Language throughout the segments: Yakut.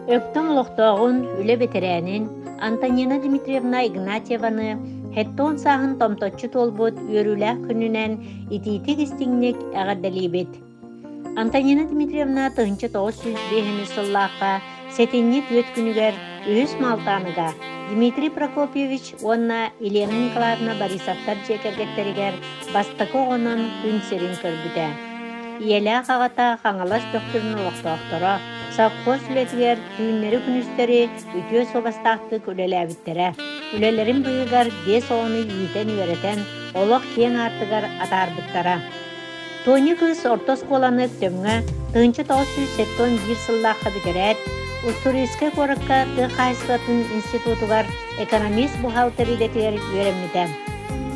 Өктөм олохтооҕун, үлэ бэтэрээнин Антонина Дмитриевна Игнатьеваны 70 сааһын томточчу туолбут үөрүүлээх күнүнэн итиитик-истиҥник эҕэрдэлиибит! Антонина Дмитриевна 1905 сыллаахха сэтинньи түөрт күнүгэр үһүс Маалтааныга Дмитрий Прокопьевич уонна Елена Николаевна Борисовтар дьиэ кэргэттэригэр бастакы оҕонон күн сирин көрбүтэ. Ийэлээх аҕата Хаҥалас Төхтүрүн олохтоохторо, совхоз үлэтигэр түүннэри-күнүстэри үтүө суобастаахтык үлэлээбиттэрэ. Үлэлэрин быыһыгар биэс оҕону иитэн-үөрэтэн, олох киэҥ аартыгар атаарбыттара. Тоня кыыс орто оскуоланы Өктөмҥө 1971 сыллаахха бүтэрээт, Уссурийскай куоракка тыа хаһаайыстыбатын институтугар экономист-бухгалтер идэтигэр үөрэммитэ.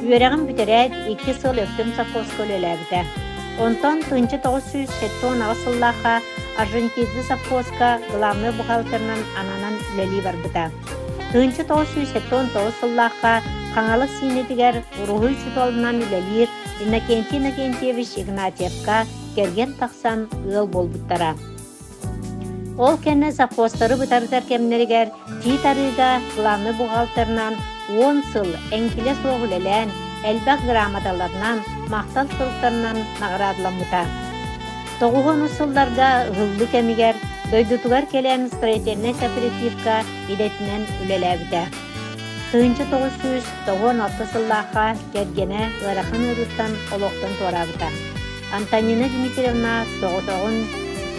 Үөрэҕин бүтэрээт, икки сыл Өктөм совхозка үлэлээбитэ. Онтон 1978 сыллаахха Аржентидзе совхозка главнай бухгалтерынан ананан үлэлии барбыта. 1979 сыллаахха Хаҥалас Сиинэтигэр уруһуй учууталынан үлэлиир Иннокентий Иннокентьевич Игнатьевка кэргэн тахсан ыал буолбуттара. Ол кэннэ совхозтары бытарытар кэмнэригэр Тиит Арыыга главнай бухгалтерынан 10 сыл эҥкилэ суох үлэлээн, элбэх грамоталарынан, махтал суруктарынан наҕараадаламмыта. Тоҕуһун сылларга ыһыллыы кэмигэр дойдутугар кэлэн строительнай кооперативка идэтинэн үлэлээбитэ. 1996 сыллаахха кэргэнэ ыарахан ыарыыттан олохтон туораабыта. Антонина Дмитриевна соҕотоҕун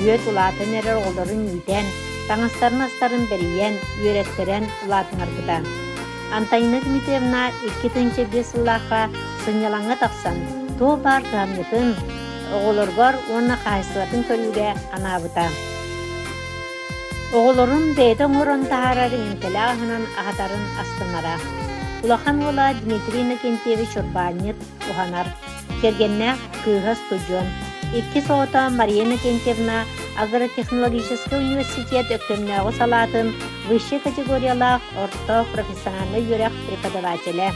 үөт улаатан эрэр оҕолорун иитэн, таҥастарын-астарын бэрийэн, үөрэттэрэн улаатыннарбыта. Антонина Дмитриевна 2005 сыллаахха сынньалаҥҥа тахсан, туох баар кыһамньытын оҕолоругар уонна хаһаайыстыбатын көрүүгэ анаабыта. Оҕолорун бэйэтэ оҥорон таһаарар иҥэмтэлээх аһынан аһатарын астынара. Улахан уола Дмитрий Иннокентьевич урбаанньыт, уһанар. Кэргэннээх кыыһа устудьуон. Иккис оҕото Мария Иннокентьевна агротехнологическай университет Өктөмнөөҕү салаатын высшай категориялаах орто профессиональнай үөрэх преподавателэ.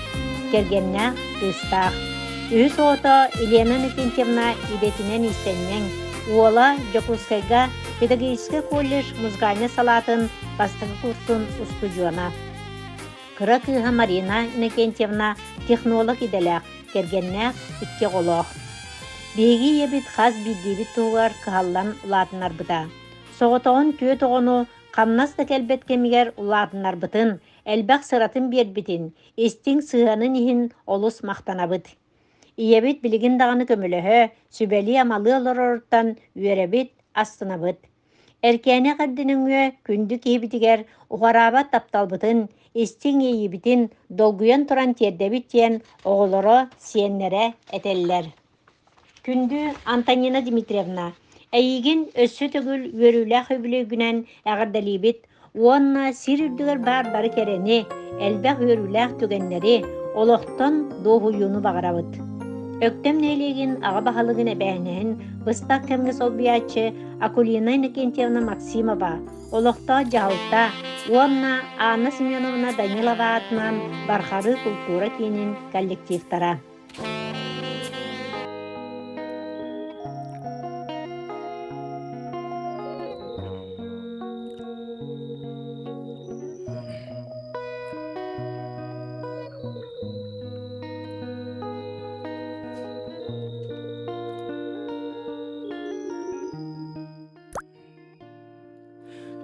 Кэргэннээх, кыыстаах. Үһүс оҕото Елена Иннокентьевна идэтинэн иистэнньэҥ, уола Дьокуускайга педагогическай колледж музыкальнай салаатын бастакы курсун устудьуона. Кыра кыыһа Марина Иннокентьевна технолог идэлээх, кэргэннээх, икки оҕолоох. Биһиги ийэбит хас биирдиибит туһугар кыһаллан улаатыннарбыта. Соҕотоҕун түөрт оҕону хамнас да кэлбэт кэмигэр улаатыннарбытын, элбэх сыратын биэрбитин, истиҥ сыһыанын иһин олус махтанабыт. Ийэбит билигин даҕаны көмөлөһө, сүбэлии-амалыы олороруттан үөрэбит, астынабыт. Эркээни эҕэрдэ нөҥүө күндү киһибитигэр уҕараабат тапталбытын, истиҥ иэйиибитин долгуйан туран тиэрдэбит диэн оҕолоро, сиэннэрэ этэллэр. Күндү Антонина Дмитриевна, эйигин өссө төгүл үөрүүлээх үбүлүөйгүнэн эҕэрдэлиибит уонна сир үрдүгэр баар бары кэрэни, элбэх үөрүүлээх түгэннэри, олохтон дуоһуйууну баҕарабыт. Өктөм нэһилиэгин аҕа баһылыгын эбээһинэһин быстах кэмҥэ солбуйааччы Акулина Иннокентьевна Максимова, олохтоох дьаһалта уонна Анна Семеновна Данилова аатынан Бархарыы култуура киинин коллективтара.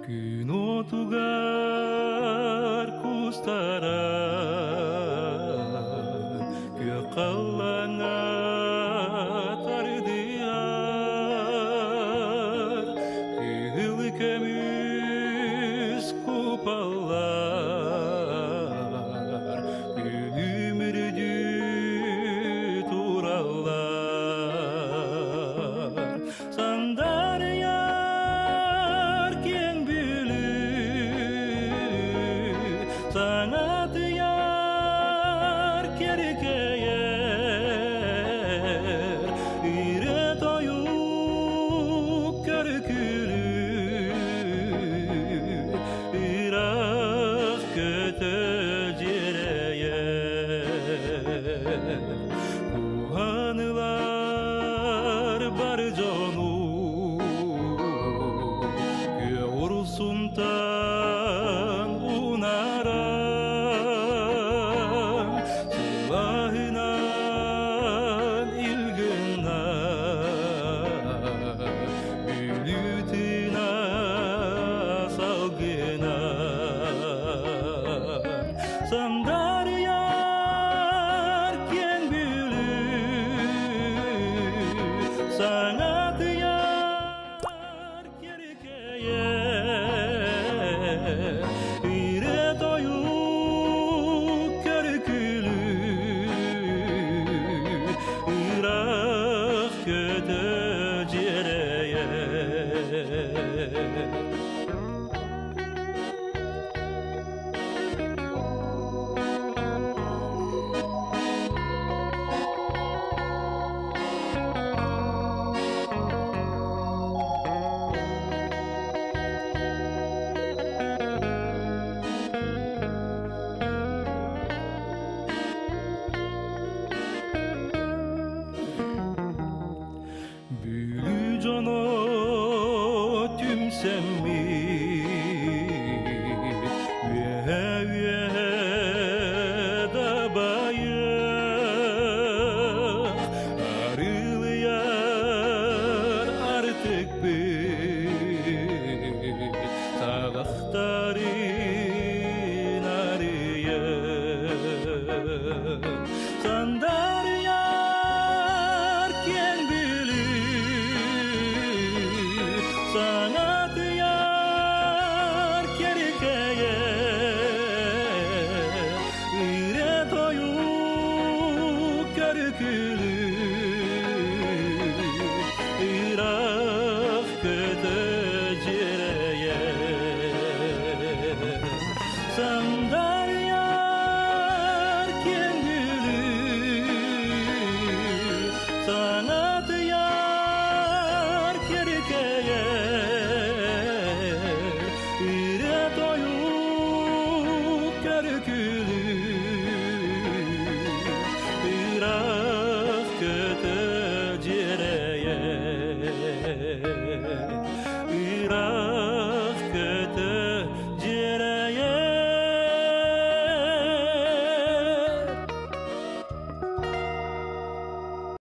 Күн отугар кустаран, күөх халлааҥҥа тардыар, кыһыл көмүс купаллар, күлүмүрдүү тураллар. Сандарыйар киэҥ Бүлүү, саҥатыйар кэркэйэр, ирэ тойук көркүлүү, ыраах көтө дьиэрэйэр. Куһанылар бар дьону күөх. Сунтаар.